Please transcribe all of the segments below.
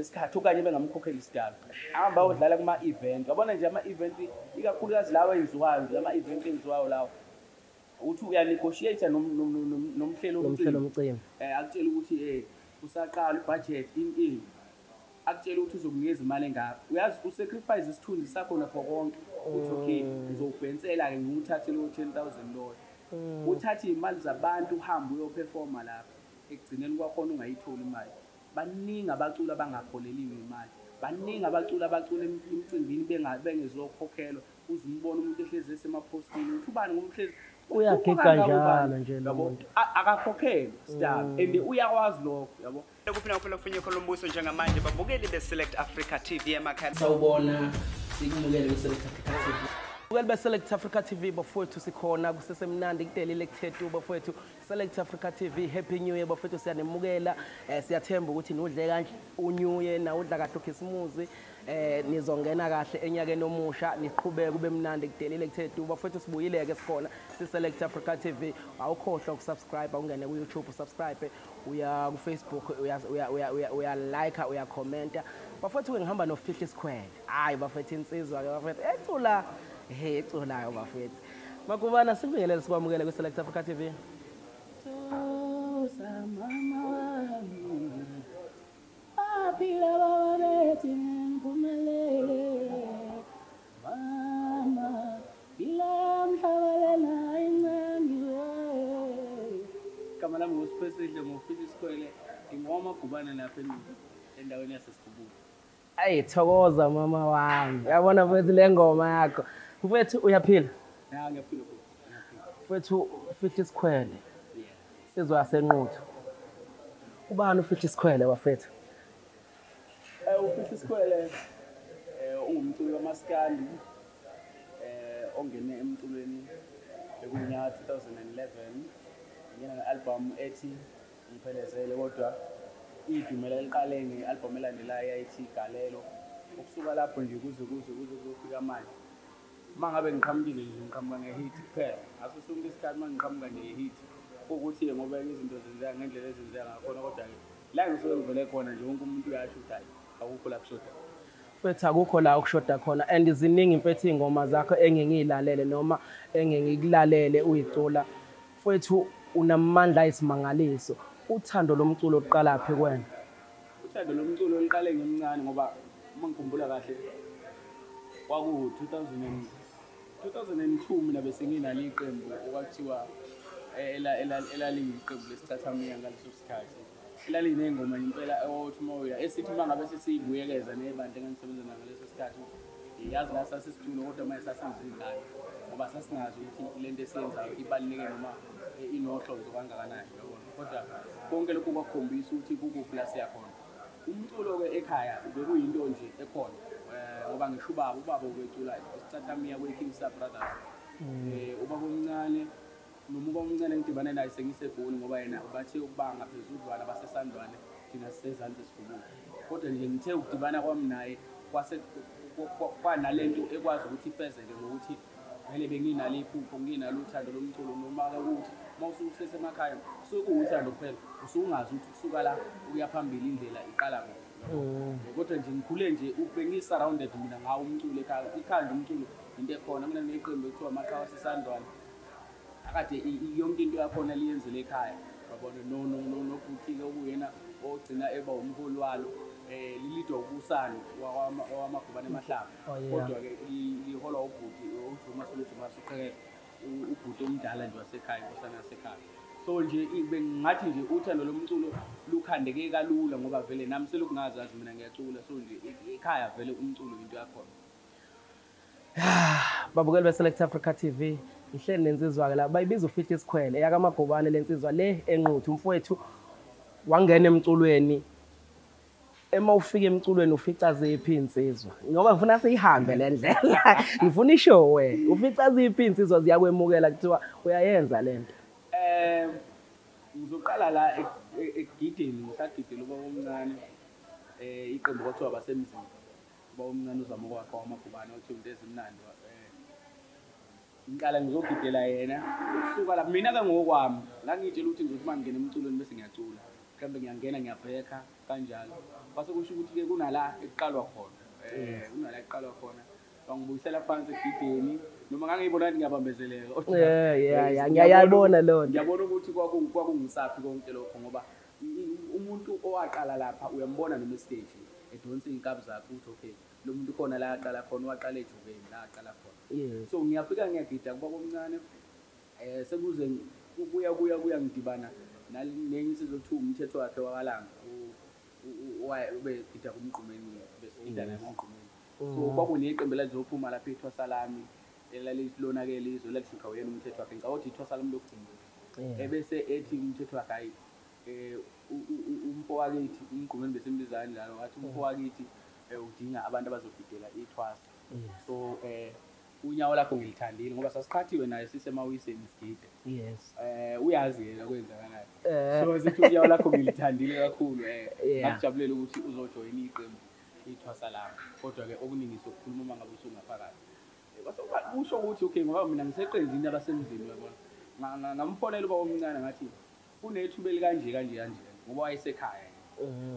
ngesikhathi okanye bengamkhokheli isidalo. Ahamba ayodlala kuma-event. Yabona nje ama-event ikakhulukazi lawa enziwayo nje, ama-event enziwayo lawa. Uthi uya-negotiate nomhlelo Nomhlelo womcimbi. Womcimbi. Akutshela ukuthi usaqala i-budget in akutshela ukuthi uzokunikeza imali engaka. Uyazi u-sacrifice isithunzi sakho nakho konke. Uthi okay, ngizowubhensela-ke ngiwuthathe lowo 10,000 loyo. Uthathe iy'mali zabantu uhambe uyo-performa lapho. Ekugcineni kwakhona ungayitholi imali. Baningi abaculi abangakholeliwe imali. Baningi abaculi abacula emicimbini bengezokhokhelwa. Uze umbone umuntu ehlezi esemaphostini. Uthi ubani ngoba uhlezi Uyagiga njalo nje lo yabo muntu. Akakhokhelwa sidalo and uyakwazi lokho, yabo. Kuphi nakuphi kufunye khona umbuso njengamanje babukeli be-Select Africa TV emakhaya. Sawubona, sikumukele kwi-Select Africa TV. Bukeli be-Select Africa TV bafowethu, sikhona kusesemnandi kudelile kuthethu bafowethu. Select Africa TV, Happy New Year bafowethu, siyanemukela. Siyathemba ukuthi nudle kanje u-New Year na udla kahle ukhisimuzi. Nizongena kahle enyakeni omusha, niqhubeke kube mnandi kudelile kuthethu bafowethu. Sibuyile ke sikhona si Select Africa TV. Awukhohlwa uku-subscribe, ungene ku YouTube u-subscribe, uya ku Facebook uya like, uya comment-a bafowethu. Ke ngihamba noFihla Isikhwele. Hayi bafowethu, insizwa ke bafowethu ecula, he eculayo bafowethu. Makubana, sikubingelele, sikwamukele kwi Select Africa TV. Thosa mama wami, aphila baba bethi ngiphumelele. Mama, phila mhlaba lena incengiwe. Igama lami nguSiphesihle, nguFihla Isikhwele, ngingowamagubane lapha endaweni yaseSigubulu. Ayi thokoza mama wami. Uyabona mfethu le ngoma yakho. Mfethu uyaphila? Ya, ngiyaphila bhuti, ngiyaphila. Mfethu Fihla Isikhwele. Yeah. Sizwa yaseNquthu. Ubani uFihla Isikhwele bafethu? UFihla Isikhwele ungumculi wamaskandi ongene emculweni bekunyaka 2011, ngena nge-album ethi Ngiphelezele, kodwa idumela liqale nge-album elandelayo yayithi Igalelo. Ukusuka lapho nje kuze kuzofika manje, uma ngabe ngiqhamukile nje ngiqhamuka nge-hit kuphela ngaso sonke isikhathi. Uma ngiqhamuka nge-hit kuwukuthi-ke ngoba izinto zenzeka ngendlela ezenzeka ngakhona, kodwa-ke la ngisuke ngivele khona nje wonke umuntu uyasho ukuthi hhayi, akukho la kushoda. Mfethu akukho la okushoda khona and ziningi mfethu iy'ngoma zakho engingiyilalele noma engingikulalele uyicula. Mfethu unamandla ayisimangaliso. Uthando lomculo luqalaphi kuwena? Uthando lomculo luqale ngimncane, ngoba uma ngikhumbula kahle kwaku 2000 2002 mina bese nginalo iqembu okwakuthiwa elaliyiqembu lesicathamiya ngaleso sikhathi, elaliney'ngoma impela othi uma uya esithi uma ngabe sesiyibuyekeza nebandla engangisebenza nalo ngaleso sikhathi, yazi la sasisicula, kodwa manje sasizingane ngoba sasingazi ukuthi le nto esiyenzayo ibaluleke noma inohlonzo kangakanani, yabona. Kodwa konke lokhu kwakukhombisa ukuthi kukuphi la siya khona. Umculo-ke ekhaya bekuyinto nje ekhona, ngoba ngisho ubaba ubecula isicathamiya kwe-King Star Brothers. Ubaba omncane, noma ubaba omncane ngidibane naye sengisegoli, ngoba yena bathe ukuba ngaphezudlwana basesandwane, thina sisezansi esigubulu. Kodwa nje ngithe ukudibana kwami naye kwase kwanalento ekwazi ukuthi ifezeke, ngokuthi vele benginalo iphupho, nginalo uthando lomculo. Noma-ke ukuthi uma usuke usesemakhaya kusuke kuwuthando kuphela, usuke ungazi ukuthi kusuka la ukuya phambili indlela iqala kuphi. Kodwa nje ngikhule nje bengi-surrounded mina ngawo umculo ekhaya. Ikhaya nje umculo into ekhona. Mina neqembu ekuthiwa Amaqhawe Asesandwane, akade yonke into yakhona liyenzele ekhaya, yabona. Nobhuti-ke okuyena ogcina eba umholi walo, lilidwa ubusani wamagubane emahlaba. Oh, yeah. Kodwa-ke liholwa ubhuti uJuma Solujuma Suqhekeza, ubhuti omdala nje wasekhaya, inkosana yasekhaya. So nje bengingathi nje uthando lomculo lukhandeke kalula, ngoba vele nami selokhu ngazazi mina ngiyacula. So nje ekhaya vele umculo into yakhona. Babukeli be-Select Africa TV, ngihleli nensizwa-ke la bayibiza uFihla Isikhwele eyakaMagubane, le nsizwa le eNquthu. Umfowethu wangena emculweni. Ema ufika emculweni ufica ziphi iy'nsizwa? Ngoba ngifuna siyihambe le ndlela, ngifuna ishowe. Ufica ziphi iy'nsizwa ziyakwemukela, kuthiwa uyayenza le nto? Ngizoqala la ekugideni. Ngisagidela ubaba omncane, iqembu kwathiwa Abasemzini. Ubaba omncane uzama ukwakha wamagubane othiwa into ezimnandi. Ngiqala ngizogidela yena. Ukusuka lapho mina-ke ngokwami ngangiyitshela ukuthi ngizothi uma ngingena emculweni bese ngiyacula, mhlawumbe ngiyangena ngiyabhekha kanjalo. Kwase kusho ukuthi ke kunala ekuqalwa khona. Kunala ekuqalwa khona. Bangibuyisela phansi egideni noma ngangiyibona ngathi ngiyabambezeleka. Yeah, ngiyayibona leyo nto. Ngiyabona ukuthi kwakungisaphi konke lokho ngoba umuntu owaqala lapha uyambona noma stage edonsa iy'nkabi zakhe ukuthi okay lo muntu khona la aqala khona waqala ejubeni la aqala khona. So ngiyafika ngiyagida kuba komncane sekuze kuya ngidibana nenye insizwa okuthiwa umthetho wakhe wakalanga ubegida kumgqumeni besigida naye kumgqumeni. So kwakuneqembu elalizophuma lapha ithwasa lami elalilonakele izwe lalishutha uyena umthetho wakhe, ngicabanga ukuthi ithwasa lami lokugcina. Ebese ethi umthetho wakhe hayi umfo wakithi umgqumeni besimbiza kanjalo, wathi umfo wakithi udinga abantu abazogidela ithwasa. So unyawo lakho ngilithandile ngoba sasiqhathiwe naye sisemawiseni sigide. Yes. Uyazi yena kwenzakalayo. So sithi unyawo lakho ngilithandile kakhulu ngakujabulela ukuthi uzojoyina iqembu ithwasa lami. Kodwa ke okuningi sokukhuluma uma ngabe usungaphakathi. Kusho ukuthi okay ngoba mina ngiseqenjini abasemzini uyabona. Ngamfonela ubaba omncane ngathi kunethuba elikanje kanje kanje ngoba wayesekhaya.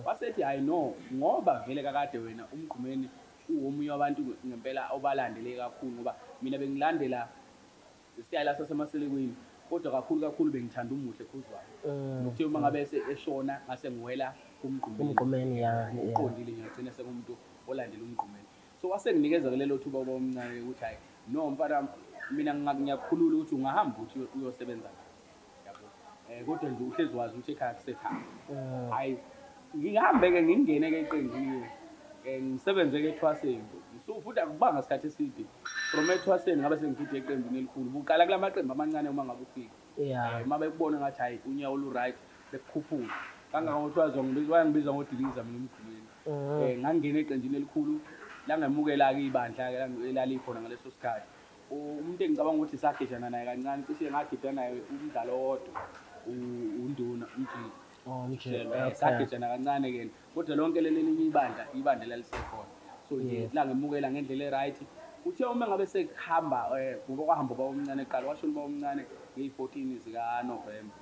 Wasethi hayi no ngoba vele kakade wena umgqumeni uwomunye wabantu ngempela obalandele kakhulu ngoba mina bengilandela isitayela sasemaselekweni kodwa kakhulu kakhulu bengithanda umuhle Khuzwayo. Nokuthiwa uma ngabe eshona ngase ngiwela kumgqumeni uqondile ngiyagcina sekumuntu olandela umgqumeni. So wasenginikeza lelo thuba ubaba omncane ukuthi hayi no mfana mina ngiyakukhulula ukuthi ungahamba ukuthi uyosebenza yabo. Kodwa nje uhlezi wazi ukuthi ekhaya kusekhaya. Hayi ngihambe ke ngingene ke eqenjini ngisebenze ke ethwaseni. So futhi akubanga isikhathi eside. From ethwaseni ngabe sengigide eqembini elikhulu. Buqala kulamaqembu amancane uma ngabe ufika. Uma bekubona ngathi hayi unyawo lu right bekukhuphula. Kangangokuthi wayangibiza ngodiliza mina umgqumeni. Ngangena eqenjini elikhulu langemukela ke ibandla ke elalikhona ngaleso sikhathi. Umuntu engicabanga ukuthi sagejana naye kancane cishe ngagida naye umdlalo owodwa unduna umjini. Sagejana kancane ke kodwa lonke lelinye ibandla lalisekhona. So nje langemukela ngendlela e-right. Uthe uma ngabe sekuhamba ngoba kwahamba ubaba omncane eqala washona ubaba omncane ngeyi-14 zikaNovemba.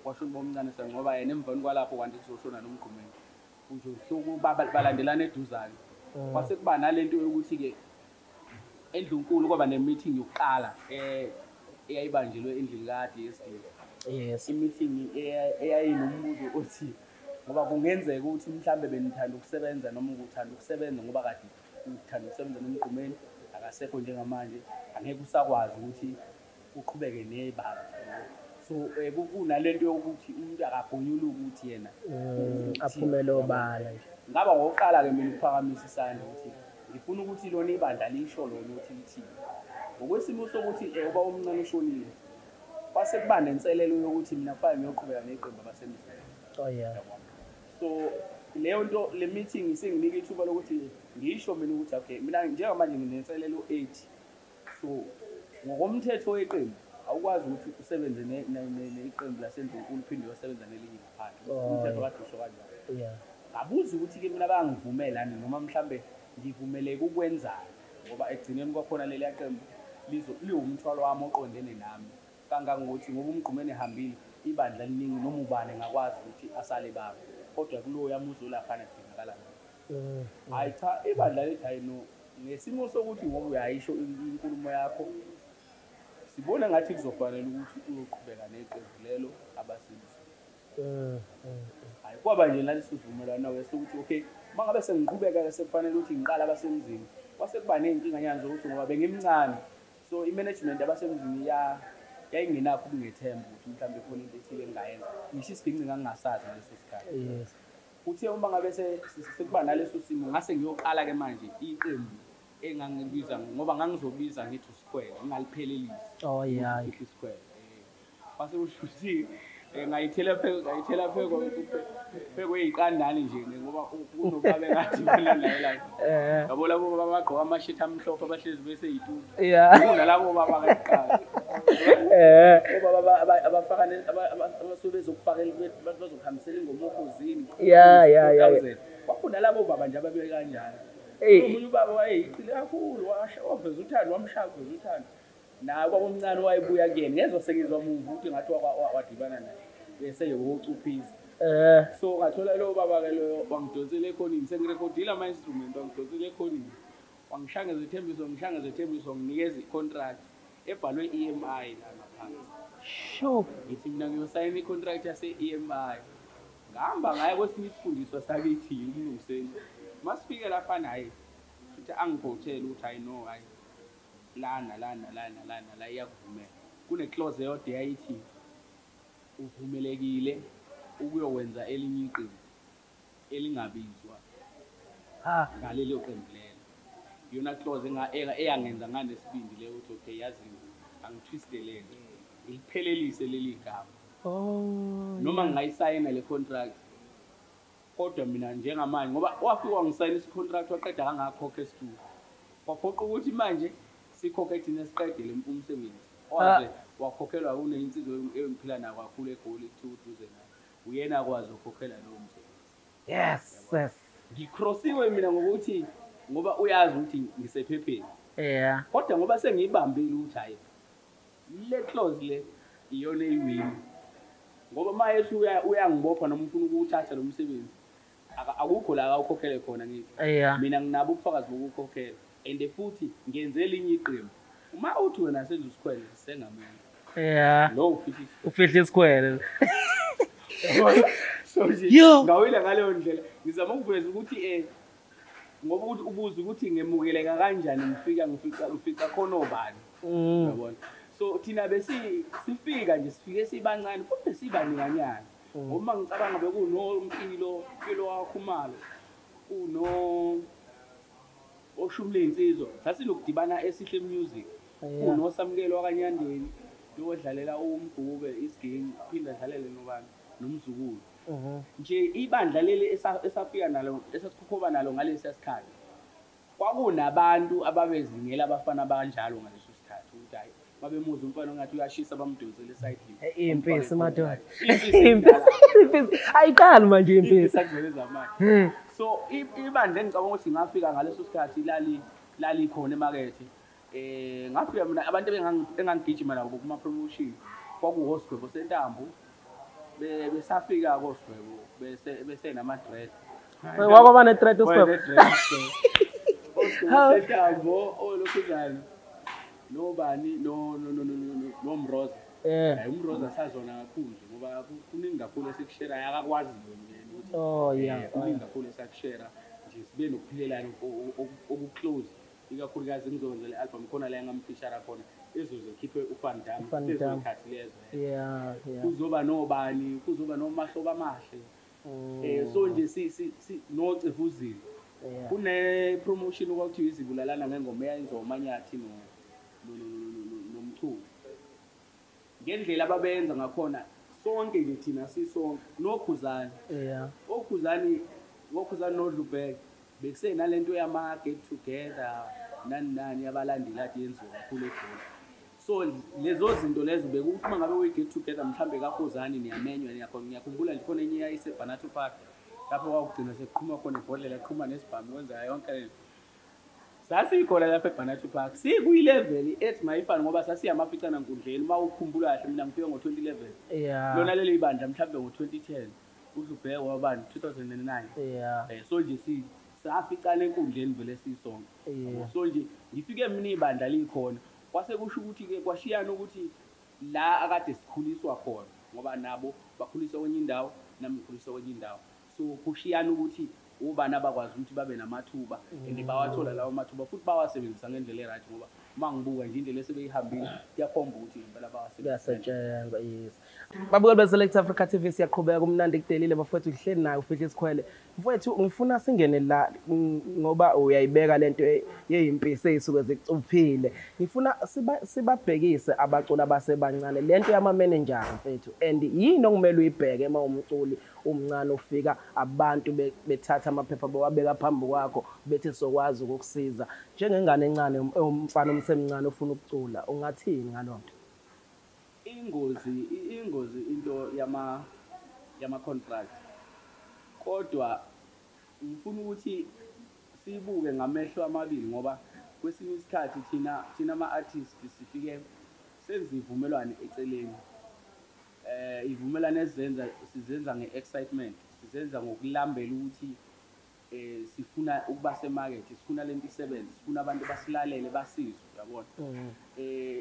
Kwashona ubaba omncane sangoba yena emveni kwalapho kanti kuzoshona nomgqumeni. Nje usuku balandelana eduzane. Kwase kuba nalento yokuthi ke endlunkulu kwaba ne-meeting yokuqala eyayibanjelwe endlini ka-DSD. Yes. I-meeting eyayinombuzo othi ngoba kungenzeka ukuthi mhlambe benithanda ukusebenza noma ukuthanda ukusebenza ngoba kade uthanda ukusebenza nomgqumeni akasekho njengamanje angeke usakwazi ukuthi uqhubeke nebala. So kunalento yokuthi umuntu akagonyula ukuthi yena aphumele obala nje. Ngaba ngokuqala ke mina ukuphakamisa isandla ukuthi ngifuna ukuthi lona ibandla lisho lona ukuthi lithini. Ngokwesimo sokuthi uba omncane ushonile kwase kuba nenselelo yokuthi mina kufanele ngiyoqhubeka neqembu abasemzini. Oh yeah. So leyo nto le meeting isenginika ithuba lokuthi ngisho mina ukuthi okay mina njengamanje nginenselelo 8. So ngokomthetho weqembu awukwazi ukuthi usebenze neqembu lasendlunkulu uphinde uyosebenza nelinye ngaphandle. Umthetho kade usho kanjalo. Yeah. Ngabuza ukuthi ke mina bayangivumela noma mhlambe ngivumeleke ukwenzani ngoba ekugcineni kwakhona leli qembu liwumthwalo wami oqondene nami kangangokuthi ngoba umgqumeni ehambile ibandla liningi noma ubani engakwazi ukuthi asale baba kodwa kuloya muzi olaphana kudingakala. Hayi cha ibandla lethi hayi no ngesimo sokuthi ngoba uyayisho inkulumo yakho sibona ngathi kuzofanele ukuthi uyoqhubeka neqembu lelo abasemzini. Hayi kwaba nje naleso sivumelwano ke sokuthi okay uma ngabe sengiqhubeka sekufanele ukuthi ngiqale abasemzini kwase kuba ney'nkinganyana zokuthi ngoba bengimncane so i-management abasemzini yayingenakho ukungethemba ukuthi mhlawumbe khona into ethile engingayenza ngisho isiginci ngangingasazi ngaleso sikhathi. Yes. Uthe uma ngabe sekuba naleso simo ngase ngiyoqala ke manje iqembu engangibiza ngoba ngangizobiza ngithi uSquare ngingaliphelelisi. Oh yeah. Ngithi Square. Kwase kusho ukuthi ngayithela pheko eyiqandane nje ngoba kunobabe ngathi mina naye la. Yabo labo baba bagqoka amashithi amhlophe abahlezi bese yitulo. Yeah. Kunalabo baba kaqala. Obaba abafaka abasuke bezokufakela bazokuhambisela ingoma okhozini. Yeah yeah yeah. Kwakhona labo baba nje ababe kanjalo. Omunye ubaba wayeyiqile kakhulu waveza uthando wamshaya waveza uthando. Naye kwaba omncane wayebuya kuyena ngezwa sengizwa muva ukuthi ngathi wadibana naye bese yewocuphisa. So ngathola lo baba ke lo wangidonsela ekhonini, sengirekhodile ama instrument, wangidonsela ekhonini. Wangishaya ngezethembiso, ngishaya ngezethembiso, nginikeza i-contract ebhalwe EMI la ngaphansi. Sure. Ngithi mina ngiyosayina i-contract yase-EMI. Ngahamba ngaya kwesinye isifundiswa sakithi umlungiseni. Masifike lapha naye futhi angikhothele ukuthi hayi no hayi lana lana lana lana la iyakuvumela. Kune-clause eyodwa eyayithi uvumelekile ukuyokwenza elinye iqembu elingabizwa ngalelo qembu lelo. Iyona clause eyangenza nganesibindi leyo ukuthi okay yazi angitwiste le nto, ngiliphelelise leli gama. Noma ngingayisayina le contract kodwa mina njengamanje ngoba wafika wangisayinisa i-contract waqeda kangakhokha esitulo, kwaphoqa ukuthi manje sikhokhe thina siqedele umsebenzi. Waze wakhokhelwa kunensizwa engiphila nayo kakhulu eGoli kuthiwa uduze naye, uyena akwazi ukukhokhela lowo msebenzi. Yes, yes. Ngikhrosiwe mina ngokuthi ngoba uyazi ukuthi ngisephepheni. Yeah. Kodwa ngoba sengiyibambile ukuthi hayi le clause le iyona eyiwini. Ngoba mayethi uyangibopha noma ufuna ukuwuthatha lo msebenzi, akukho la akawukhokhele khona ngithi. Mina nginabo ubufakazi bokukhokhela and futhi ngenze elinye iqembu. Uma uthi wena senza isikhwele sengamela. Yeah. Lo ufihla isikhwele. So nje ngawile ngaleyo ndlela ngizama ukuveza ukuthi ngoba ukuthi ubuza ukuthi ngemukeleka kanjani ngifika khona obani. Uyabona? So thina besi sifika nje sifike sibancane futhi sibaninganyana. Ngoba ngicabanga bekunoMpilo, Mpilo waKhumalo, uno oshumle insizwa. Sasinokudibana Esihle Music. Unosamukelo wakanyandeni lodlalela umgube isiginci phinda adlalele nobani nomzukulu. Nje ibandla leli esafika nalo esasikhokhoba nalo ngalesi sikhathi kwakunabantu ababezingela abafana abanjalo ngaleso sikhathi ukuthi hayi babemuza umfana ongathi uyashisa bamdonsele esayidini. Impisi madoda. Impisi. Ayiqali manje impisi. Manje. So ibandla engicabanga ukuthi ngafika ngaleso sikhathi lali khona emakethe. Ngafika mina abantu engangigijima nabo kuma promotion kwakuwosigwebo sentambo. Besafika kosigwebo bese nama dread. Wakwaba ne dread usigwebo. Osigwebo sentambo olokhuzana. Nobani no no Mroza. Hayi uMroza sazona kakhulu nje ngoba kuningi kakhulu esikushare akakwazi yena ukuthi oh yeah kuningi kakhulu esakushare nje sibe nokuphilelana okuclose ikakhulukazi ngizokwenza le album khona la engamfishara khona ezoze khiphe uFan Dam lezokhathi lezo. Yeah yeah. Kuzoba nobani kuzoba nomahlobo amahle. So nje si nocivuzile. Kune promotion okwakuthiwa izibulalana ngengoma eyayenziwa uManyathi no nomchunu. Ngendlela ababenza ngakhona sonke nje thina sisonke nokhuzani. Yeah. Okhuzani noDlubheke bekusenalento yama get together nani nani abalandeli ade yenziwa kakhulu eGoli. So lezo zinto lezo bekuthi uma ngabe uyi get together mhlambe kakhuzani niyamenywa niyakhona. Ngiyakhumbula nje khona enye yayiseBhanato Park lapho kwakugcina sekuqhuma khona ibhodlela qhuma nesibhamu kwenza yonke lento. Sasikhona lapha eBhanato Park sikuyi-level ethi mayifane ngoba sasiyamaficana nkundleni uma ukhumbula kahle mina ngifike ngo-2011. Yeah. Lona leli ibandla mhlambe ngo-2010 uDlubheke wabani 2009. Yeah. So nje saficana enkundleni vele sisonke. Yeah. So nje ngifike mina ibandla likhona kwase kusho ukuthi ke kwashiyana ukuthi la akade sikhuliswa khona ngoba nabo bakhuliswa kwenye indawo nami ngikhuliswa kwenye indawo. So kushiyana ukuthi ubani abakwazi ukuthi babe namathuba and bawathola lawo mathuba futhi bawasebenzisa ngendlela e-right ngoba uma ngibuka nje indlela esebeyihambile kuyakhomba ukuthi impela bawasebenzisa. Kuyasetshenzwa, yes. Babukeli be-Select Africa TV siyaqhubeka kumnandi kudelile bafowethu kuhleli nayo ufihle isikhwele. Mfowethu ngifuna singene la ngoba uyayibeka lento yeyimpisi eyisuke zicuphile. Ngifuna sibabhekise abaculi abasebancane lento yama-manager mfethu and yini okumele uyibheke uma umculi umncane ufika abantu bethatha amaphepha bewabeka phambi kwakho bethi sokwazi ukukusiza njengengane encane umfana omsemncane ofuna ukucula ungathini ngalonto? Ingozi into yama contract kodwa ngifuna ukuthi sibuke ngamehlo amabili ngoba kwesinye isikhathi thina ama artists sifike senze ivumelwano eceleni. Ivumelano ezenza sizenza nge-excitement, sizenza ngokulambela ukuthi sifuna ukuba semakethe, sifuna lento isebenze, sifuna abantu basilalele basizwe, uyabona.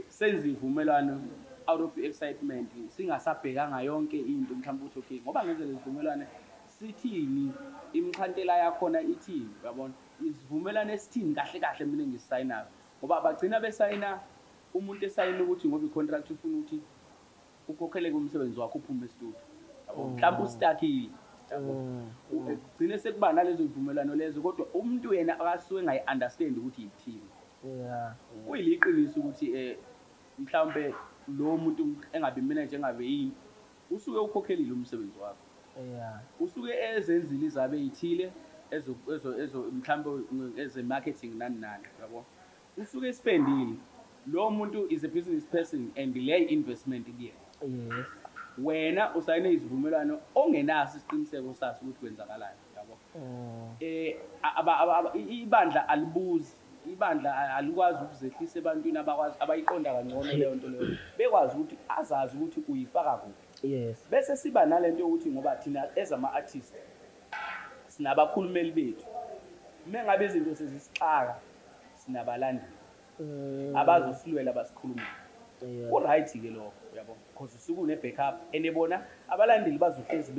Senze ivumelwano out of excitement, singasabhekanga yonke into mhlawumbe ukuthi okay ngoba ngenze lesivumelwano sithini, imixhantela yakhona ithini, uyabona. Isivumelwano esithini kahle kahle mina engisayinayo, ngoba bagcina besayina umuntu esayina ukuthi ngoba i-contract ufuna ukuthi ukhokheleke umsebenzi wakho uphume e-studio, yabo, mhlawumbe ustakile, ugcine sekuba nalezo zivumelwano lezo, kodwa umuntu yena akasuke engayi-understand ukuthi yithini. Kuyiliqiniso ukuthi mhlawumbe lo muntu engabe manager engabe yini usuke ukhokhelile umsebenzi wakho, usuke ezenzile izabe eyithile ezo mhlawumbe eze marketing nani nani, yabo, usuke espendile. Lo muntu is a business person and le investment kuyena. Yes. Wena usayine izivumelwano ongenaso isiqiniseko saso ukuthi kwenzakalani, yabo. Ibandla alibuzi, ibandla alikwazi ukuzehlisa ebantwini abakwazi abayiqonda kangcono leyo nto leyo, bekwazi ukuthi azazi ukuthi uyifaka kuphi. Yes. Bese siba nalento yokuthi ngoba thina as ama-artist sinabakhulumeli bethu, uma ngabe izinto sezisixaka sinabalandeli abazosilwela basikhulumele. Ku-right-ke lokho, uyabo, because usuke une-backup and bona abalandeli bazohlezi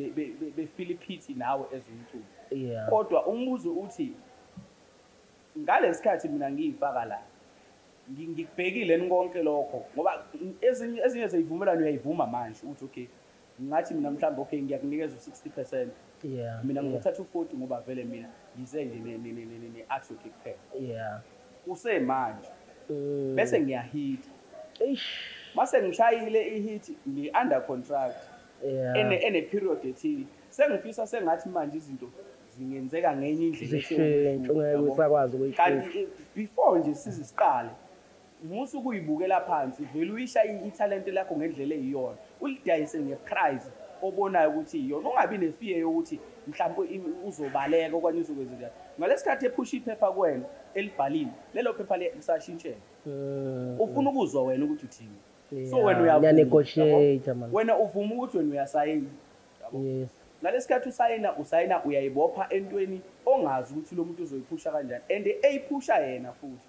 befeel iphithi nawe as umculi. Kodwa umbuzo uthi ngalesikhathi mina ngiyifaka la ngikubhekile konke lokho, ngoba ezinye zezivumelwano uyayivuma manje ukuthi okay ngathi mina mhlawumbe okay ngiyakunikeza u-60%, mina ngizothatha u-40 ngoba vele mina ngize nje ne-artwork kuphela. Usemanje bese ngiyahitha, mase ngishayile i-hit ngi-under contract ene period ethile, sengifisa sengathi manje izinto zingenzeka ngenye indlela usakwazi ukuyiqala. Kanti before nje size siqale musu ukuyibukela phansi, vele uyisha ithalente lakho ngendlela eyiyona, ulidayise ngeprice obonayo ukuthi iyona, ungabi nefear yokuthi mhlawumbe uzobaleka okanye uzokwenza njani. Ngalesikhathi ephusha iphepha kuwena elibhaliwe, lelo phepha lisashintshela, ufuna ukuzwa wena ukuthi uthini. So wena uyavuma, wena uvuma ukuthi wena uyasayina. Yes. Ngalesikhathi usayina uyayibopha entweni ongazi ukuthi lo muntu uzoyiphusha kanjani, and eyiphusha yena futhi.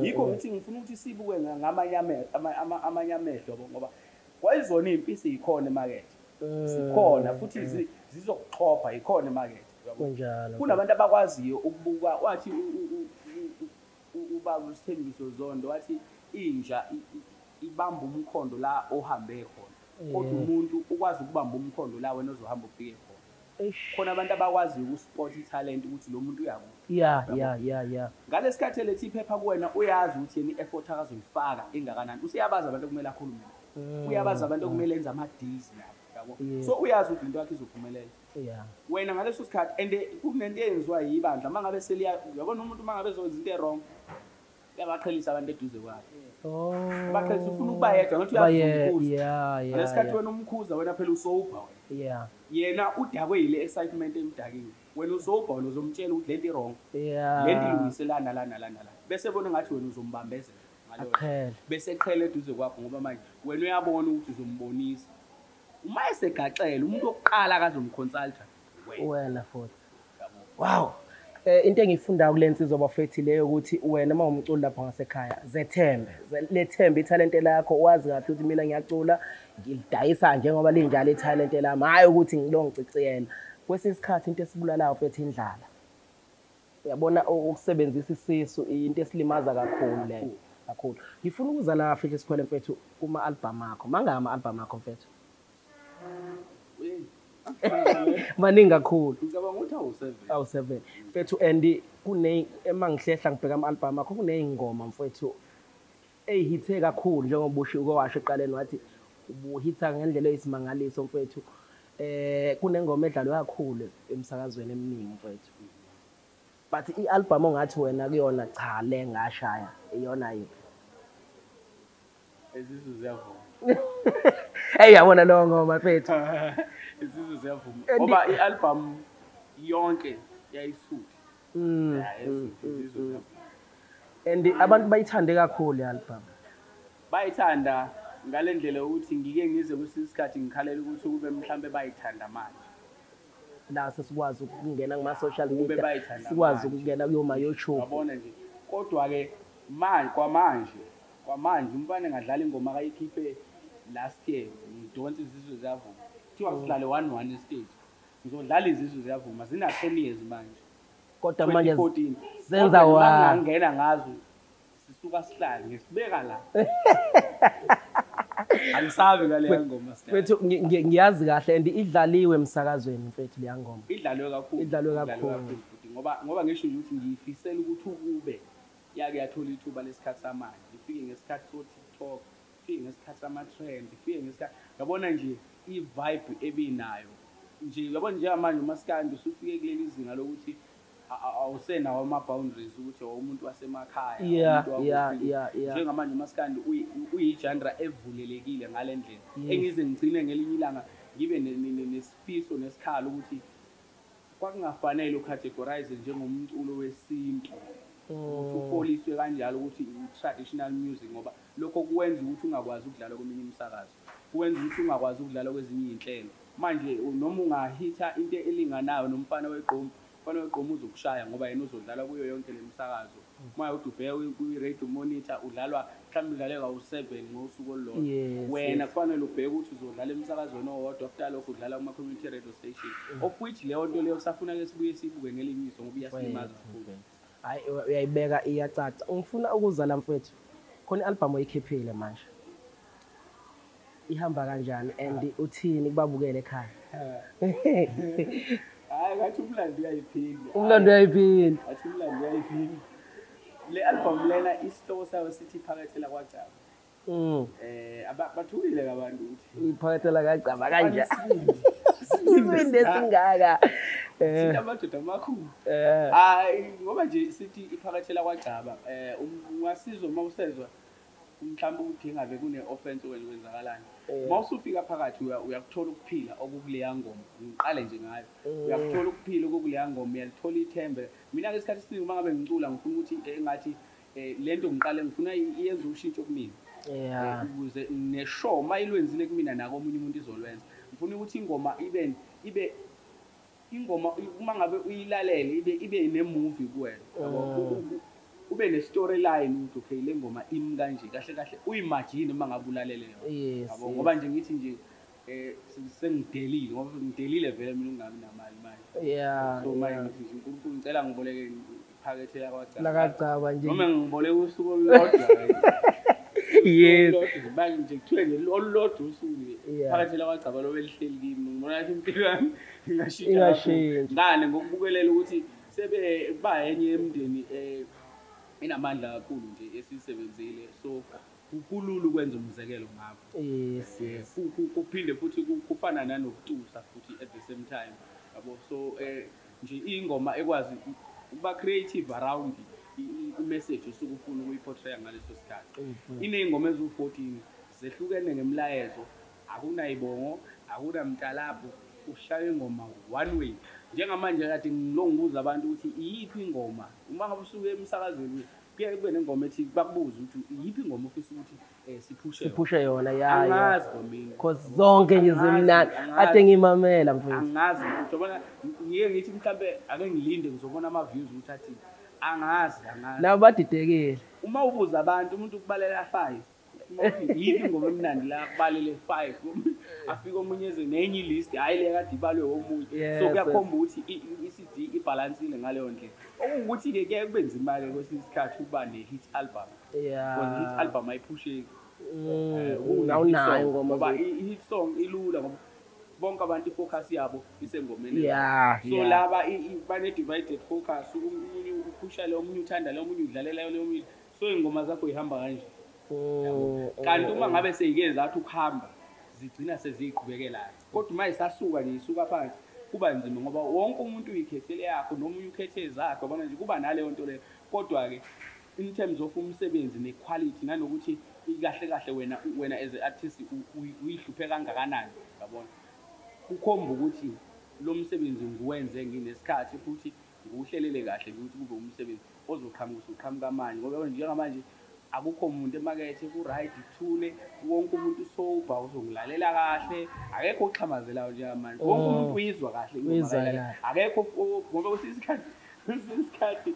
Yikho ngithi ngifuna ukuthi sibuke ngamanye amehlo, yabo, ngoba kwayizona impisi ikhona emakethe, sikhona futhi zizokuxhopha, ikhona emakethe. Kunjalo. Kunabantu abakwaziyo ukubuka, wathi ubaba uSithembiso Zondo wathi inja ibamba umkhondo la ohambe khona, kodwa umuntu ukwazi ukubamba umkhondo la wena ozohamba ufike khona. Khona abantu abakwaziyo ukuspot italent ukuthi lo muntu uyakuphi. Yeah. Ngalesikhathi lethi iphepha kuwena uyazi ukuthi yena i-effort akazoyifaka engakanani, useyabazi abantu okumele akhulume nabo, uyabazi abantu okumele enze ama-deals nabo, yabo. So uyazi ukuthi into yakhe izophumelela. Wena ngaleso sikhathi and kunento eyenziwa yibandla uma ngabe seliya, uyabona umuntu uma ngabe ezokwenza into e-wrong uyabaqhelisa abantu eduze kwakhe. Baqhelisa, ufuna ukuba yedwa ngathi uyazumkhuza. Ngalesikhathi wena umkhuza wena phela usober wena. Yena udakwe yile excitement emdakiwe, wena usober, wena uzomtshela ukuthi lento i-wrong, lento ilungiselana la nala nala, bese bona ngathi wena uzombambezela ngaleyo, bese eqhele eduze kwakho, ngoba manje wena uyabona ukuthi uzombonisa. Uma esegaxela umuntu wokuqala akazomconsulta wena futhi. Wow. Into engiyifundayo kule nsizwa bafethi leyo ukuthi wena uma umculi lapha ngasekhaya zethembe, lethembe ithalente lakho, wazi kahle ukuthi mina ngiyacula ngilidayisa njengoba linjalo ithalente lami, hhayi ukuthi ngilongiciciyela. Kwesinye isikhathi into esibulalayo fethu indlala, uyabona, ukusebenzisa isisu into esilimaza kakhulu leyo, kakhulu. Ngifuna ukuza la futhi sikhwele mfethu kuma-album akho, mangaka ama-album akho mfethu? Maningi kakhulu. Ngicabanga ukuthi awu-7. Awu-7 mfethu, and kune ema ngihlehla ngibheka ama-album akho kuney'ngoma mfethu ey'hithe kakhulu, njengoba usho uke washo ekuqaleni wathi ubuhitha ngendlela eyisimangaliso mfethu. Kunengoma edlalwe kakhulu emsakazweni eminingi mfethu, but i-album ongathi wena kuyona cha le ngashaya iyona yiphi? Izisu ziyavuma. Hey, yabona leyo ngoma mfethu. Izisu ziyavuma ngoba i-album yonke yayisuthu. Izisu ziyavuma. And abantu bayithande kakhulu i-album. Bayithanda Ngale ndlela ukuthi ngike ngize kwesinye isikhathi ngikhalela ukuthi kube mhlambe bayithanda manje. La sesikwazi ukungena kuma-social Kube media, bayithanda sikwazi manje. ukungena kuyoma-YouTube. Yabona nje. Kodwa-ke manje kwamanje umfana engadlala ingoma akayikhiphe last year, ngidonsa Izizwe Ziyavuma. Kuthiwa sidlale 1-1 estage. Ngizodlala Izizwe Ziyavuma, zina-10 years manje. Kodwa manje 2014. zenza Kodwa wa- ngingangena ngazo sisuka sihlale ngisibeka la. Angisabi ngaleya ngoma sidala. Mfethu ngiyazi kahle and idlaliwe emsakazweni mfethu leya ngoma. Idlalwe kakhulu. Idlalwe kakhulu. Futhi ngoba ngisho nje ukuthi ngiyifisela ukuthi ukube yake yathola ithuba lesikhathi samanje, ifike ngesikhathi so-TikTok, ifike ngesikhathi sama-trend, ifike ngesikhathi, yabona nje i-vibe ebinayo nje, yabona njengamanje umaskandi usufike kuleli zinga lokuthi awusenawo ama-boundaries ukuthi umuntu wasemakhaya, umuntu wakuphi. Njengamanje umaskandi uyi-genre evulelekile ngale ndlela. Engize ngigcine ngelinye ilanga ngibe nesifiso nesikhala ukuthi kwakungafanele ucategorize njengomculo wesintu, ukuthi ufoliswe kanjalo ukuthi i-traditional music, ngoba lokho kuwenza ukuthi ungakwazi ukudlala kweminye imisakazo, kuwenza ukuthi ungakwazi ukudlala kwezinye iy'nhlelo. Manje noma ungahitha into elinganayo nomfana wegqomu, umfana wegqomu uzokushaya ngoba yena uzodlala kuyo yonke le misakazo. Uma uthi ubheka kwi-radio monitor udlalwa mhlawumbe udlale kawu-7 ngosuku olulodwa. Wena kufanele ubheke ukuthi uzodlala emsakazweni owodwa, after lokho udlala kuma-community radio station, of which leyo nto leyo kusafuna-ke sibuye siyibuke ngelinye iso ngoba iyasilimaza kakhulu. Hayi, uyayibeka iyacaca. Ngifuna ukuza la mfethu, khona i-album oyikhiphile manje, ihamba kanjani and uthini kubabukele ekhaya? Hayi, ngathi umlando uyayiphinda. Umlando uyayiphinda. Ngathi umlando uyayiphinda. Le album lena isihloko sayo sithi Iphakethe Lakwagcaba. Bathukile abantu ukuthi Iphakethe Lakwagcaba kanje. Isibindi esingaka. Sithi amadoda amakhulu. Hayi, ngoba nje sithi Iphakethe Lakwagcaba, ungasizwa uma usezwa mhlawumbe ukuthi ingabe kune-offense okanye kwenzakalani. Uma usufika phakathi uyakuthola ukuphila okukuleya ngoma. Ngiqale nje ngayo. Uyakuthola ukuphila okukuleya ngoma, uyalithola ithemba. Mina-ke isikhathi esiningi uma ngabe ngicula ngifuna ukuthi engathi le nto ngiqale ngifuna iyenze ushintsho kumina. Ukuze neshow uma ilwenzile kumina nako omunye umuntu izolwenza. Ngifuna ukuthi ingoma ibe ingoma uma ngabe uyilalele ibe ne-movie kuwena. Ube ne-storyline ukuthi okay le ngoma imi kanje kahle kahle uyimagine uma ngabe ulalele yona. Yabo, ngoba nje ngithi nje sengidelile, ngoba ngidelile vele mina ungabi namali manje. So manje ngithi nje uNkulunkulu ngicela ngiboleke iphakethe lakwaGcaba. Lakagcaba nje. Noma ngiboleke usuku olulodwa. Yes. Manje nje kuthiwe nje olulodwa usuku nje. Iphakethe lakwaGcaba lobe lihleli kimi. Ngibona ukuthi impilo yami ingashintsha. Ngane ngokubukelela ukuthi sebe bayenye emndeni inamandla kakhulu nje esisebenzile, so kulula ukwenza umzekelo ngakho. Yes, yes. Kuphinde futhi kufana nanokutusa futhi at the same time, yabo. So nje ingoma ekwazi ukuba creative around i-message osuke ufuna ukuyiportray ngaleso sikhathi. Iney'ngoma eziwu-14 zehlukene ngemlayezo, akunayibongo, akunamtalapho, ushaya ingoma one way. Njengamanje kade ngilongibuza abantu ukuthi iyiphi ingoma uma ngabe usuke emsakazweni kuye kube nengoma ethi bakubuze ukuthi iyiphi ingoma ofisa ukuthi siphushe yona. Ya, angazi mina because zonke nje zimnandi ade ngimamela mfethu. Angazi ukuthi yabona ngiye ngithi mhlambe ake ngilinde ngizobona ama views ukuthi athi angazi. Nabo badidekile. Uma ubuza abantu umuntu ukubalela 5 yiphi ingoma emnandi la kubalele 5, afike omunye eze nenye list, hayi le kade ibalwe omunye. So kuyakhomba ukuthi i-CD ibalansile ngaleyo ndlela. Okungukuthi-ke kuyaye kube nzima-ke kwesinye isikhathi ukuba ne-hit album. Because i-hit album ayiphusheki. Awunayo ingoma. Ngoba i-hit song ilula ngoba bonke abantu i-focus yabo isengomeni. So laba bane-divided focus, omunye uphusha le, omunye uthanda le, omunye udlalela le, omunye. So iy'ngoma zakho y'hamba kanje. Kanti uma ngabe seyike zathi ukuhamba zigcina seziyiqhubekelayo, kodwa uma isasuka nje isuka phansi kuba nzima ngoba wonke umuntu uyikhethele yakho nomunye ukhethe ezakhe, yabona nje kuba naleyo nto leyo. Kodwa-ke in terms of umsebenzi ne-quality nanokuthi kahle kahle wena as an artist uyihluphe kangakanani, yabona, kukhomba ukuthi lo msebenzi ngiwenze nginesikhathi futhi ngiwuhlelele kahle ukuthi kube umsebenzi ozoqhamuka usuqhamuka manje, ngoba njengamanje Akukho umuntu emakethe ku-right kuthule, wonke umuntu sober uzongilalela kahle, akekho oxhamazelayo njengamanje. Wonke umuntu uyizwa kahle ingoma. Akekho ngoba kwesinye isikhathi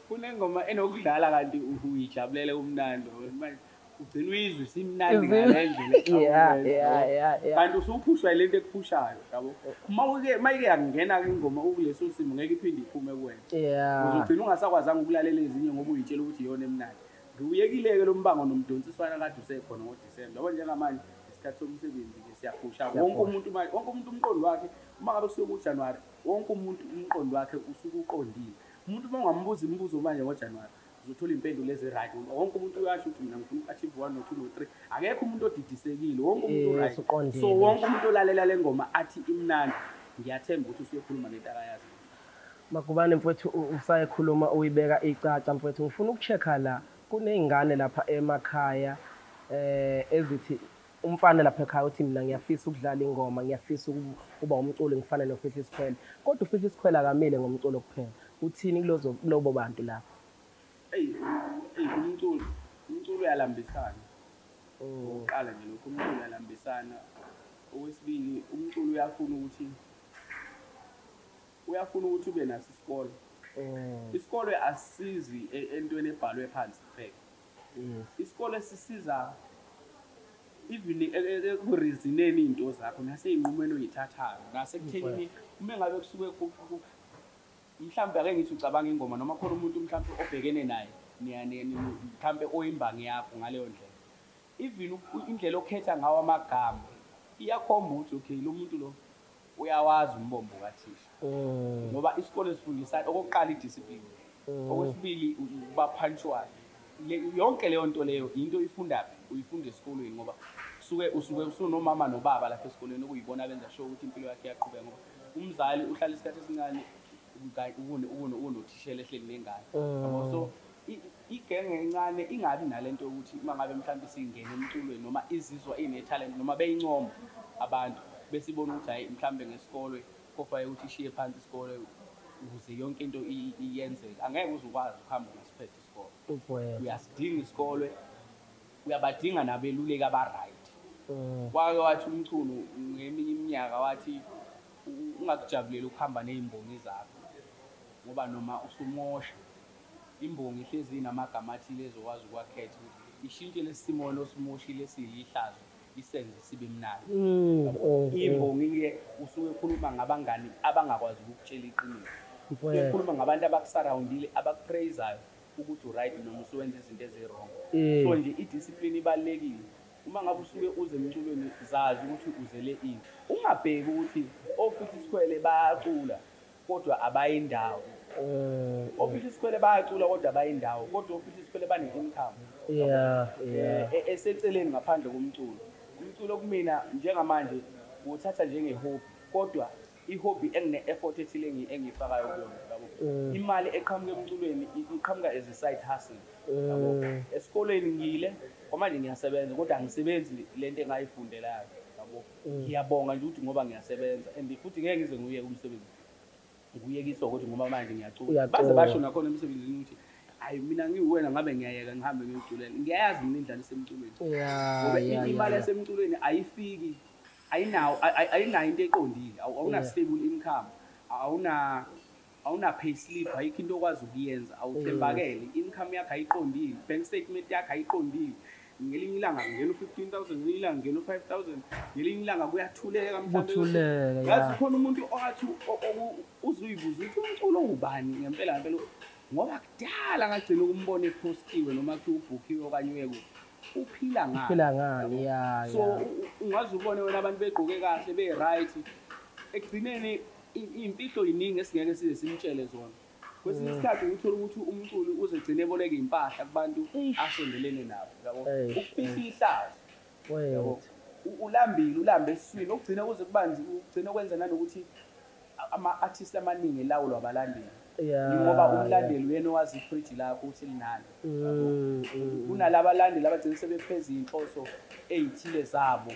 kunengoma enokudlala kanti uyijabulele kumnandi manje ugcina uyizwe isimnandi ngale ndlela. Yeah. Kanti usuphushwa lento ekuphushayo yabo. Uma ike yakungena ingoma ukuleso simo ngeke iphinde iphume kuwena. Uzogcina ungasakwazanga ukulalela ezinye ngoba uyitshela ukuthi iyona emnandi. Ngiwuyekile-ke lo mbango nomdonsiswana kade usekhona ngoDisemba. Yabo njengamanje isikhathi somsebenzi-ke siyaphusha. Wonke umuntu manje, wonke umuntu umqondo wakhe, uma ngabe kusuke kuJanuwari, wonke umuntu umqondo wakhe usuke uqondile. Umuntu uma ungambuza imibuzo manje ngoJanuwari, uzothola iy'mpendulo ezi-right. Wonke umuntu uyasho ukuthi mina ngifuna uku-achieve 1 no 2 no 3. Akekho umuntu odidisekile, wonke umuntu u-right. So wonke umuntu olalela le ngoma athi imnandi, ngiyathemba ukuthi usuyokhuluma ngento akayazi. Magubane mfowethu, usayikhuluma uyibeka icaca mfowethu. Ngifuna uku-check-a la, kuney'ngane lapha emakhaya ezithi umfana lapha ekhaya uthi mina ngiyafisa ukudlala ingoma, ngiyafisa ukuba umculi ngifane noFihla Isikhwele. Kodwa uFihla Isikhwele akamile ngomculo kuphela. Uthini kulobo bantu lapha? Eyi, umculo uyalambisana. Okokuqala nje lokho, umculo uyalambisana. Okwesibili, umculo uyafuna ukuthi ube naso isikole. Isikole asisizi entweni ebhalwe phansi kuphela. Isikole sisiza even eku-reason-eni iy'nto zakho nasey'nqumweni oy'thathayo, nasekuthenini uma ngabe kusuke mhlawumbe ake ngithi ucabanga ingoma noma khona umuntu mhlawumbe obhekene naye mhlawumbe oyimbangi yakho ngaleyo ndlela. Even indlela okhetha ngawo amagama iyakhomba ukuthi okay lo muntu lo uyawazi umbombo kathisha. Ngoba isikole sifundisa okokuqala i-discipline, okwesibili ukuba punctual. Yonke leyo nto leyo into oyifunda phi? Uyifunda esikolweni ngoba usuke usunomama nobaba lapha esikolweni okuyibona benza sure ukuthi impilo yakhe iyaqhubeka ngoba umzali uhlala isikhathi esincane unothishela ehleli nengane. Yabo, so igenge encane ingabi nalento yokuthi uma ngabe mhlawumbe singena emculweni noma izizwa ine-talent noma beyincoma abantu besibona ukuthi hhayi mhlawumbe ngesikole kofanele ukuthi ishiye phansi isikole ukuze yonke into iyenzeke. Angeke uze ukwazi ukuhamba ungasiphethe isikole. Uyasidinga isikole, uyabadinga nabeluleki aba-right. Wake wathi uMchunu ngeminye iminyaka wathi ungakujabuleli ukuhamba ney'mbongi zakho ngoba noma usumosha imbongi ihlezi inamagama athile ezokwazi ukuwakhetha ukuthi ishintshe lesi simo osimoshile esiyilihlazo isenze sibe mnandi. Imbongi-ke usuke ekhuluma ngabangani abangakwazi ukukutshela iqiniso. Usuke ekhuluma ngabantu abaku-surround-ile abaku-praise-ayo ukuthi u-right noma usuwenza izinto ezi-wrong. So nje i-discipline ibalulekile. Uma ngabe usuke uze emculweni zazi ukuthi uzele ini. Ungabheki ukuthi oFihla Isikhwele bayacula kodwa abayindawo. Ofihla Isikhwele bayacula kodwa abayindawo, kodwa oFihla Isikhwele bane-income eseceleni ngaphandle komculo. Umculo kumina njengamanje uwuthatha njenge-hobby, kodwa i-hobby engine-effort ethile engiyifakayo kuyona yabo. Imali eqhamuka emculweni iqhamuka as a side hustle yabo. Esikolweni ngiyile kwamanje ngiyasebenza kodwa angisebenzi lento engayifundelayo yabo. Ngiyabonga nje ukuthi ngoba ngiyasebenza and futhi ngeke ngize ngiyeke umsebenzi. Ngiyekiswa ukuthi ngoba manje ngiyacula. Baze basho nakhona emsebenzini ukuthi hayi mina ngiwena ngabe ngiyayeka ngihambe ngiyoculela. Ngiyayazi mina indlala esemculweni. Ngoba imali yasemculweni ayifiki, ayinawo ayinayo into eqondile. Awuna stable income, awuna pay slip, ayikho into okwazi ukuyenza, awuthembakele, income yakho ayiqondile, bank statement yakho ayiqondile. Ngelinye ilanga kungena u-15,000, ngelinye ilanga kungena u-5,000, ngelinye ilanga kuyathuleka mhlawumbe. Yazi khona umuntu owathi uzuyibuza ukuthi umculo ubani ngempela ngempela ngoba kudala ngagcina ukumbona e-post-iwe noma kuthiwa ubhukhiwe okanye uye kuphi. Uphila ngani? Uphila ngani, ya. So ungaze ubone wena abantu begqoke kahle be-right. Ekugcineni iy'mfihlo yiningi esingeke size simtshele zona. Kwesinye isikhathi uthola ukuthi umculi uzegcine eboleka iy'mpahla kubantu asondelene nabo yabo. Ukufihla ihlazo yabo. Ulambile, ulambe esiswini okugcina kuze kubanzi, ugcina kwenza nanokuthi ama-artist amaningi elawulwa abalandeli. Ngoba umlandeli uyena owazi ifriji lakho ukuthi linani. Kunalabalandeli abagcina sebepheza iy'nhloso ey'thile zabo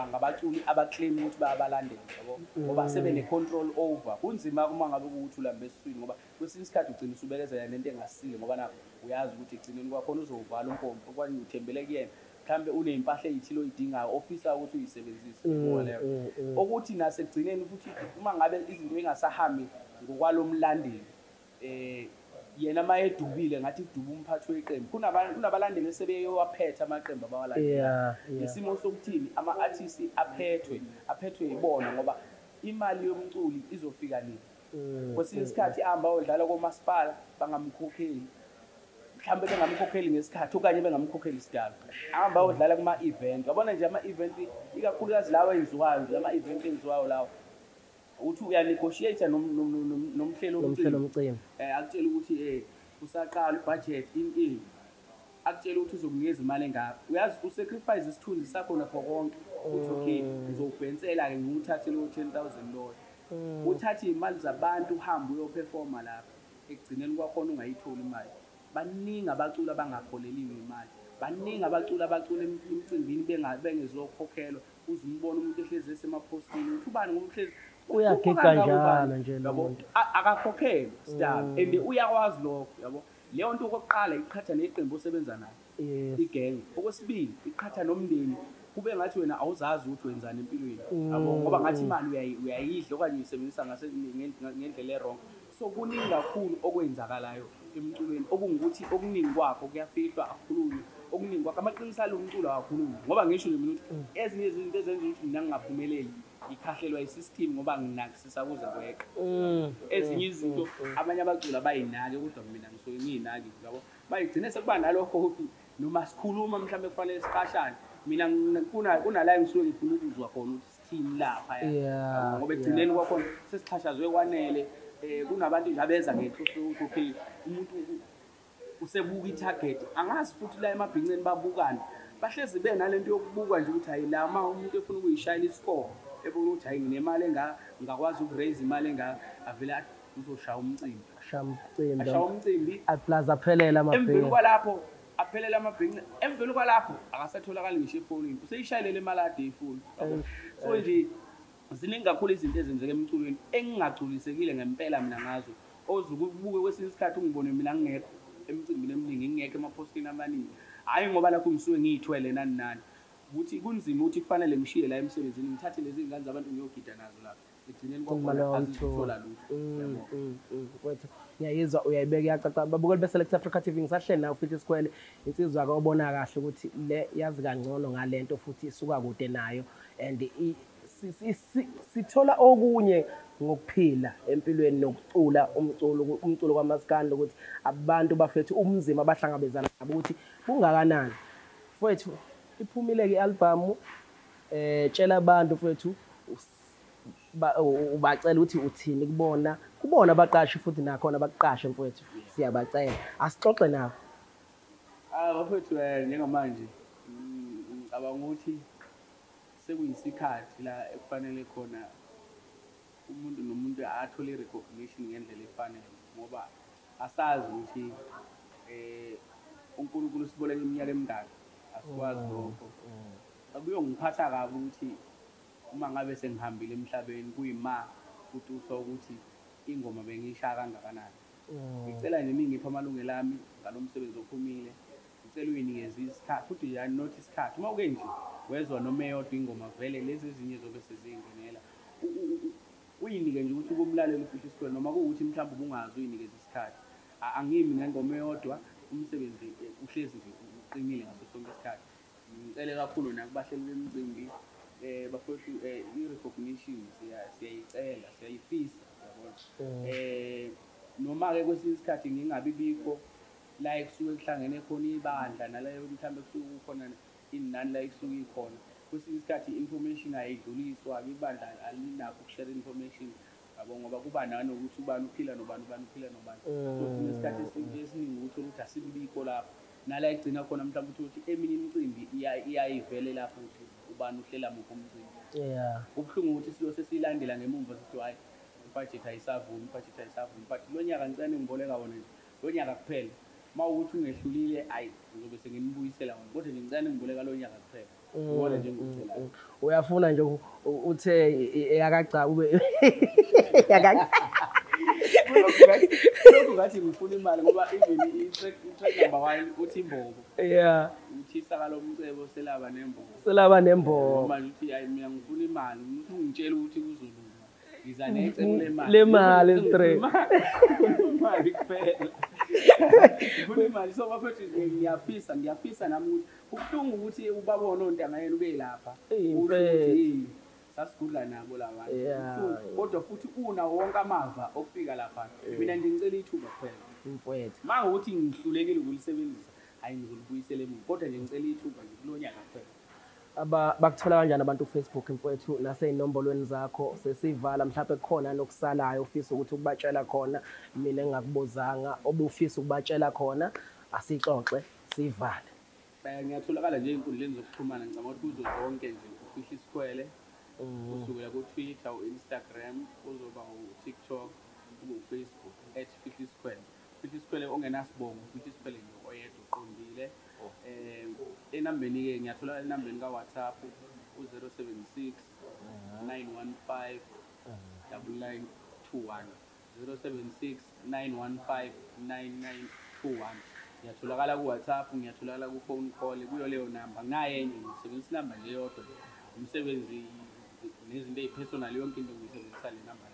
ngabaculi abaclaim ukuthi bayabalandela, yabo, ngoba sebene-control over. Kunzima uma ngabe kuwukuthi ulambe esiswini, ngoba kwesinye isikhathi ugcina usubekezela nento engasile, ngoba nakho uyazi ukuthi ekugcineni kwakhona uzowuvala umpompo okanye uthembele kuyena, mhlawumbe uney'mpahla ey'thile oy'dingayo ofisa ukuthi uyisebenzise leyo. Okuthi nasekugcineni futhi uma ngabe izinto engasahambi ngokwalo mlandeli, yena uma edubile ngathi kuduba umphathi weqembu. Kunabalandeli esebeyowaphetha amaqembu abawalandelayo. Isimo sokuthini ama-artist aphethwe yibona, ngoba imali yomculi izofika nini. Kwesinye isikhathi ahamba ayodlala komasipala bangamkhokheli, mhlawumbe bengamkhokheli ngesikhathi okanye bengamkhokheli isidalo. Ahamba ayodlala kuma-event, yabona nje ama-event ikakhulukazi lawa enziwayo nje, ama-event enziwayo lawa uthi uyanegotiate nomhlelo womcimbi, akutshela ukuthi usaqala ibudget in akutshela ukuthi uzokunikeza imali engaka. Uyazi usacrifice isithunzi sakho nakho konke, uthi okay ngizowubhensela-ke ngiwuthathe lowo 10,000 loyo. Uthathe iy'mali zabantu uhambe uyoperforma lapha, ekugcineni kwakhona ungayitholi imali. Baningi abaculi abangakholeliwe imali, baningi abaculi abacula emicimbini bengezokhokhelwa. Uze umbone umuntu ehlezi esemaphostini uthi ubani ngoba uhlezi uyagiga njalo nje lo muntu, akakhokhelwa sidalo, and uyakwazi lokho, yabo. Leyo nto okokuqala iqhatha neqembu osebenza nayo, igenge. Okwesibili iqhatha nomndeni, kube ngathi wena awuzazi ukuthi wenzani empilweni, yabo, ngoba ngathi imali uyayidla okanye uyisebenzisa ngendlela e-wrong. So kuningi kakhulu okwenzakalayo emculweni, okungukuthi okuningi kwakho kuyafihlwa, akukhulunywa. Okuningi kwakho amaqiniso alo mculo akakhulunywa, ngoba ngisho nje mina ukuthi ezinye izinto ezenza ukuthi mina ngingaphumeleli ngikhahlelwa i-system ngoba nginakisisa kuze kweqe. Ezinye izinto abanye abaculi abayinaki, kodwa mina ngisuke ngiyinaki, yabo. Bayigcine sekuba nalokho ukuthi noma sikhuluma mhlawumbe kufanele siqashane, mina kunala ngisuke ngifuna ukuzwa khona ukuthi sithini lapha, ngoba ekugcineni kwakhona sesixhashazwe kwanele. Kunabantu nje abeza ngenhloso yokuthi okay umuntu usebuka i-target, angazi futhi la emabhinceni babukani, bahlezi benalento yokubuka nje ukuthi hayi la uma umuntu efuna ukuyishayela iscore ebona ukuthi hayi nginemali engaka, ngingakwazi ukuraise imali engaka, avele athi uzoshaya umcimbi, ashaya umcimbi plus aphelele amabhinca. Emveni kwalapho aphelele amabhinca, emveni kwalapho akasatholakali ngisho efonini, useyishayelele imali ade ifoni. So nje ziningi kakhulu izinto ezenzeka emculweni engingagculisekile ngempela mina ngazo. Ozukubuke kwesinye isikhathi ungibone mina ngingekho emcimbini eminingi, ngingekho emaphostini amaningi, hhayi ngoba lapho ngisuke ngiyithwele nani nani, ukuthi kunzima ukuthi kufanele ngishiye la emsebenzini ngithathe lezi ngane zabantu ngiyogida nazo lapha, ekugcineni kwakhona azizuthola lutho. Wethu ngiyayizwa uyayibeka iyacaca. Babukeli be-Select Africa TV, ngisahleli nawe futhi Sikhwele, insizwa-ke obona kahle ukuthi le yazi kangcono ngale nto futhi isuka kude nayo, and sithola okunye ngokuphila empilweni nokucula umculo kwamaskandi, ukuthi abantu bafethu umzima abahlangabezana nabo ukuthi kungakanani. Mfowethu, iphumile-ke i-albhamu, tshela abantu mfowethu, ubacela ukuthi uthini kubona, kubona abaqashi futhi nakhona bakuqashe mfowethu, siyabacela asixoxe nabo. Bafowethu, njengamanje ngicabanga ukuthi sekuyisikhathi la ekufanele khona umuntu nomuntu athole i-recognition ngendlela efanele, ngoba asazi ukuthi uNkulunkulu siboleke iminyaka emingaki, asikwazi lokho. Akuyongiphatha kabi ukuthi uma ngabe sengihambile emhlabeni kuyima kutuswa ukuthi ingoma bengiyishaya kangakanani. Ngicela nje ningiphe amalungelo ami ngalo msebenzi ophumile, ngicela uyinikeze isikhathi futhi nje not isikhathi. Uma uke nje wezwa noma eyodwa ingoma vele lezi ezinye zobe sezingenela, uyinike nje ukuthi ukumlalela uFihla Isikhwele, noma kuwukuthi mhlawumbe ubungazi uyinikeze isikhathi. Angimi ngengoma eyodwa, umsebenzi uhlezi nje uqinile ngaso sonke isikhathi. Ngicele kakhulu nakubahleli bemicimbi, bafowethu, i-recognition siyayicela, siyayifisa, yabona. Noma-ke kwesinye isikhathi ngingabi bikho la ekusuke kuhlangene khona ibandla nala mhlawumbe kusuke kukhona inani la ekusuke ikhona, kwesinye isikhathi i-information ayidluliswa-ke, ibandla alinakho ukushare information, yabo, ngoba kuba nanokuthi ubani uphila nobani, ubani uphila nobani. So thina isikhathi esiningi ukuthi ukuthi asikubikho lapho, nala egcina khona mhlawumbe ukuthi eminye imicimbi iyayivele lapho ukuthi ubani uhlela muphi umcimbi. Kubuhlungu ukuthi siyo sesiyilandela ngemumva sithi hhayi Ibhajethi ayisavumi, ibhajethi ayisavumi, but lo nyaka ngicela ningiboleka wona nje, lo nyaka kuphela. Uma ukuthi ungehlulile, ayi, ngizobe senginibuyisela wona, kodwa nje ngicela ningiboleka lo nyaka kuphela. Ngibona nje ngikucelayo. Uyafuna nje uthe eyakaca ube yakaca. Lokhu ngathi ngifuna imali, ngoba even i-track number 1 uthi imbobo. Uthi isaka lomcebo selaba nembobo. Selaba nembobo. Manje uthi hayi mina ngifuna imali, uthi ungitshela ukuthi kuzolunga. Ngiza necebo lemali. Lemali straight. Imali kuphela. Ngifuna imali, so bafethu ngiyafisa nami ukuthi kubuhlungu ukuthi ubabone ontanga yena ube lapha. Uthi sasigudla nabo laba. Kodwa futhi una wonke amava okufika lapha. Mina nje ngicela ithuba kuphela. Mfowethu. Manje ukuthi ngihlulekile ukulisebenzisa, hayi ngizolibuyisela emuva. Kodwa nje ngicela ithuba nje kulonyaka kuphela. Bakuthola kanjani abantu ku Facebook mfowethu nasey'nombolweni zakho? Sesivala mhlawumbe kukhona nokusalayo ufisa ukuthi ukubatshela khona, mina engingakubuzanga obufisa ukubatshela khona, asixoxe sivale. Ngiyatholakala nje ey'nkundleni zokuxhumana, ngicabanga ukuthi kuzo zonke nje uFihla Isikhwele. Kusukela ku-Twitter, u-Instagram, kuzoba u-TikTok, kube u-Facebook, @FihlaIsikhwele. Fihla Isikhwele ongenasibongo, Fihla Isikhwele nje oyedwa uqondile. Enambeni-ke ngiyatholakala enambeni ka-WhatsApp u-076 915 9921, 076 915 9921. Ngiyatholakala ku-WhatsApp, ngiyatholakala ku-phone call, kuyo leyo namba. Nginayo enye, ngisebenzisa inamba nje eyodwa. Umsebenzi nezinto ey'personal, yonke into ngiyisebenzisa le namba.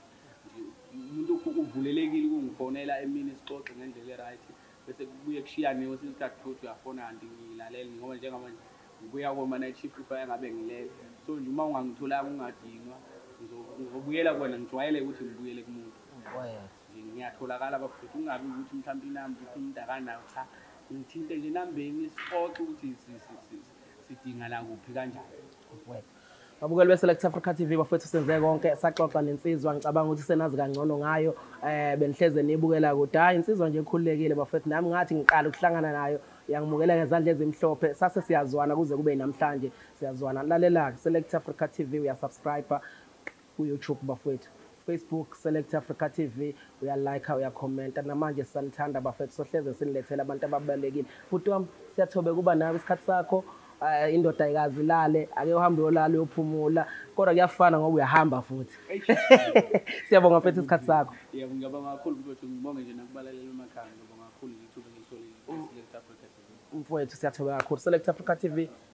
Nje umuntu uvulelekile ukungifonela emini sixoxe ngendlela e-right, bese kubuye kushiyane kwesinye isikhathi futhi uyafona kanti ngiyilalele, ngoba njengamanje ngibuya koma-night shift kufanele ngabe ngilele. So nje uma ungangitholanga ungadinwa, ngizobuyela kuwena, ngijwayele ukuthi ngibuyele kumuntu. Nje ngiyatholakala bafethu, kungabi ukuthi mhlawumbe inamba ukuthi umuntu akanayo, cha, ngithinte nje enambeni sixoxe ukuthi sidinga la kuphi kanjani. Babukeli be-Select Africa TV bafethu, senze konke, saxoxa nensizwa, ngicabanga ukuthi senazi kangcono ngayo. Benihleze nibukela kude. Hayi, insizwa nje ekhululekile bafethu, nami ngathi ngiqala ukuhlangana nayo, yangimukela ngezandla ezimhlophe, sase siyazwana kuze kube namhlanje siyazwana. Lalela Select Africa TV, uyasubscribe ku-YouTube bafethu, Facebook Select Africa TV, uyalike, uyakhomenta. Namanje sisanithanda bafethu, sohleze sinilethela abantu ababalulekile. Bhuti wami, siyathobeka kuba nawe isikhathi sakho. Indoda ayikaze ilale, ake uhambe uyolala uyophumula, kodwa kuyafana ngoba uyahamba futhi. Siyabonga mfethu isikhathi sakho. Yebo, ngiyabonga kakhulu mfethu, ngibonge nje nakubalaleli emakhaya, ngiyabonga kakhulu nje ithuba engilitholile Select Africa TV. Mfowethu, siyathobeka kakhulu. Select Africa TV.